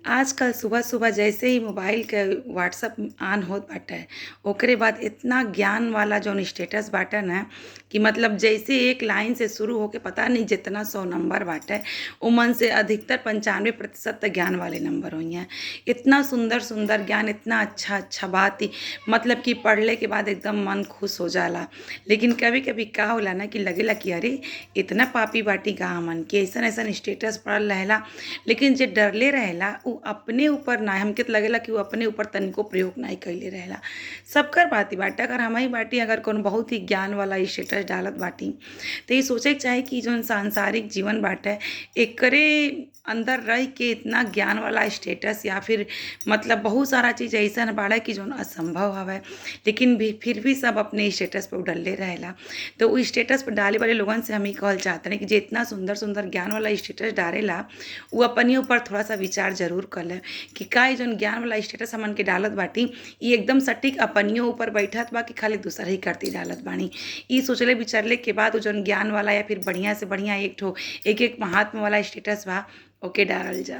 आजकल सुबह सुबह जैसे ही मोबाइल के व्हाट्सअप ऑन होत बाटे, ओकरे बाद इतना ज्ञान वाला जौन स्टेटस बाटे न, कि मतलब जैसे एक लाइन से शुरू होके पता नहीं जितना 100 नंबर बाटे, उमन से अधिकतर 95% त ज्ञान वाले नंबर होइहें। इतना सुंदर सुंदर ज्ञान, इतना अच्छा अच्छा बात, मतलब कि पढ़ले के बाद एकदम मन खुश हो जाला। लेकिन कभी कभी का होला ना कि लगेला कि अरे, इतना पापी बाटी का हमन कि अइसन अइसन स्टेटस पड़ल रहेला। लेकिन जे डरले रहेला उ अपने ऊपर ना, हमके त लगेला कि उ अपने ऊपर तनिको प्रयोग नाहीं कइले रहेला। सबकर बात ई बाटे। अगर हमही बाटी, अगर कौनो बहुत ही ज्ञान वाला स्टेटस डालत बाटी, त ई सोचे के चाही कि जौन सांसारिक जीवन बाटे, एकरे अंदर रह के इतना ज्ञान वाला स्टेटस या फिर मतलब बहुत सारा चीज़ अइसन बाड़े कि जौन असंभव हवे, लेकिन भी फिर भी सब अपने स्टेटस पे उ डलले रहेला। तो उ स्टेटस पे डाले वाले लोगन से हम ई कहल चाहत कि जे इतना सुंदर सुंदर ज्ञान वाला स्टेटस डालेला, उ अपने ऊपर थोड़ा सा विचार जरूर कर ले कि का ई जौन ज्ञान वाला स्टेटस हमन के डालत बाटी, ई एकदम सटीक अपनियो ऊपर बैठत बा कि खाली दूसर ही करती डालत बानी। ई सोचले विचारले के बाद उ जौन ज्ञान वाला या फिर बढ़िया से बढ़िया एक ठो एक एक महात्म वाला स्टेटस बा, ओके डालल जा।